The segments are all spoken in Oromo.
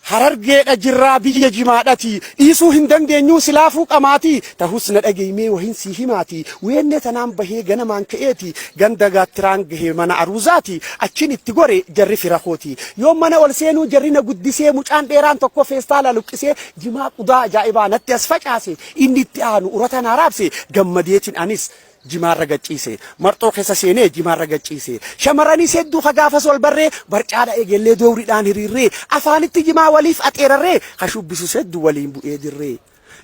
Harargeedha jirraa biyya jimaadhati dhiisuu hin dandeenyuu silaafuu qamaati tahus na dhagayi mee wahin sii himaati weennee tanaan bahee ganamaan ka'eeti ganda gaattiraan gahe mana aruuzaati achin itti gore jarri fira kooti yoon mana ol seenuu jarri na guddisee mucaan dheeraan tokko feestaala luqqisee jimaa qudaa ajaa'ibaa natti as facaase inni itti aanu urata naa raabse gammadeetin anis jimaarra gad ciise. Marxoo keessa seenee jimaarra gad ciise. Shamarranis hedduu ka gaafas wal barree barcaadha eegellee doowriidhaan hiriirree afaanitti jimaa waliif axeerarree ka shubbisus hedduu waliin bu'ee dirree.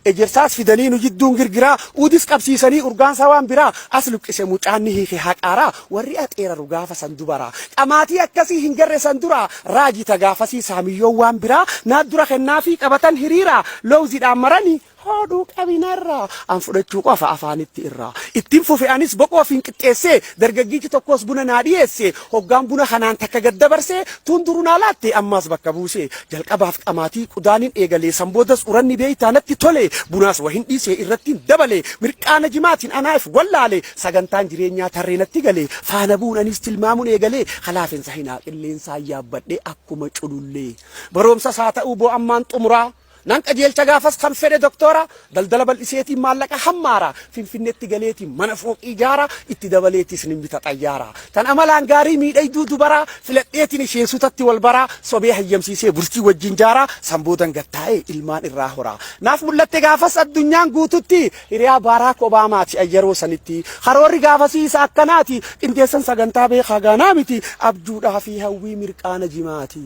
Ejersaas fidanii nu jidduun girgiraa uudis qabsiisanii urgaansaa waan biraa as luqqise mucaan ni hiike haqaaraa warri axeeraru gaafa san dubaraa. Qamaatii akkasii hin garre san duraa raajii ta gaafasii saamiyyoon waan biraa naat dura kennaafii qabatan hiriiraa loowziidhaan maranii Haadhuu qabi narraa an fudhachuu qofa afaanitti irraa. Ittin fufe anis boqoo ofiin qixxeessee dargaggiichi tokkos buna naa dhiyeesse hoggaan buna kanaan takka gad dabarsee tuun duru naa laatte ammaas bakka buuse jalqabaaf qamaatii qudaanin eegalee san boodas uranni beeytaa natti tole bunaas wahin dhiisee irrattin dabale mirqaana jimaatiin anaa if wallaale sagantaan jireenyaa tarree natti gale faana bu'uun anis tilmaamuun eegale kalaafensa hinaa qilleensaan yaabbadhe akkuma culullee baroomsas haa ta'uu boo ammaan xumuraa Nan qajeelcha gaafas kan fedhe doktoora, daldala bal'iseetiin maallaqa hammaara, Finfinnetti galeetiin mana fooqii ijaara, itti dabaleetis nin bita xayyaara. Tan amalaan gaarii miidhayduu dubaraa, filadheetiin isheen sutatti wal baraa, sobee hayyamsiisee bultii wajjin jaaraa, san boodan gad taa'ee ilmaan irraa horaa. Naaf mul'atte gaafas addunyaan guututti, hiriyaa Baaraak Obaamaati an yeroo sanitti. Karoorri gaafasii isa akkanaati, qindeessan sagantaa beekaa gaanaa miti, abjuudhaa fi hawwii mirqaana jimaati.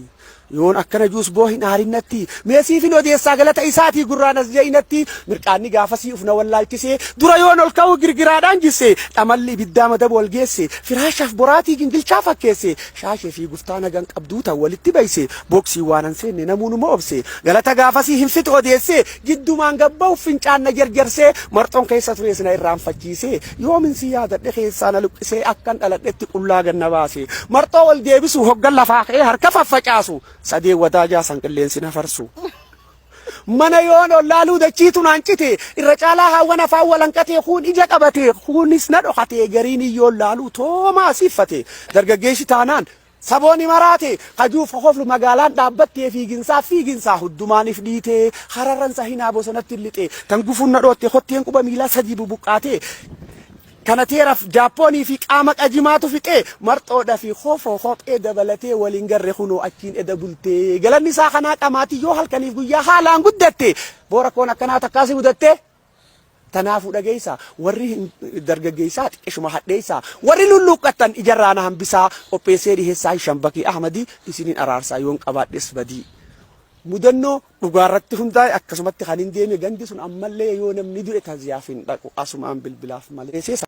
Yoon akkana juus boo hin aarin natti Mee siifin odeessaa galata isaatii gurraan as ja'i natti Mirqaanni gaafasii uf na wallaalchisee Dura yoon ol ka'u girgiraadhaan jisse Dhamalli ibiddaa madaba wal geesse Firaashaaf boraatii gingilchaa fakkeesse Shaashee fi guftaa nagan qabduu tan walitti bayse Boksii waanan seenne namuu numa obse Galata gaafasii hin fixu odeessee Jiddumaan gad bahuuf fincaan na jerjersee Marxoon keessa tures na irraanfachiisee Yoomin si yaadadhe keessaa na luqqisee akkan dhaladhetti qullaa gad na baase. Marxoo ol deebisu hoggan lafaa ka'ee harka faffacaasu sadeen wadaajaa san qilleensi na farsu. Mana yoon ol laaluu dachiitu naan cite irra caalaa haawwan afaan wal hanqatee kuun ija qabate kuunis na dhokate gariin yoon laaluu toomaa siffate dargaggeessi taanaan Sabooni maraate kajuuf ka koflu magaalaan dhaabbattee fiiginsaa fiiginsaa huddumaan if dhiitee hararran sahinaa bosonatti lixe tan gufuun na dhootte kotteen quba miilaa sadii bubuqqaatee kana teeraf jaappoonii fi qaama qajimaatu fixee marxoodha fi kofoo kophee dabalatee waliin garre kunoo achiin eda bultee galanni isaa kanaa qamaatii yoo halkaniif guyyaa haalaan guddatte boora koon akkanaa takkaa si mudattee Tanaafuu dhageessaa, warri hin dargaggeessaa xiqqishuma hadheessaa, warri lulluuqqattan ijarraa na hambisaa, qopheessee dhiheessaa Hisham Bakii Ahmadii isinin araarsaa yoon qabaadhes badii. Mudannoo dhugaarratti hundaa'e akkasumatti kan hin deeme gandi sun ammallee yoo namni du'e taziyaaf hin dhaqu asumaan bilbilaaf malee.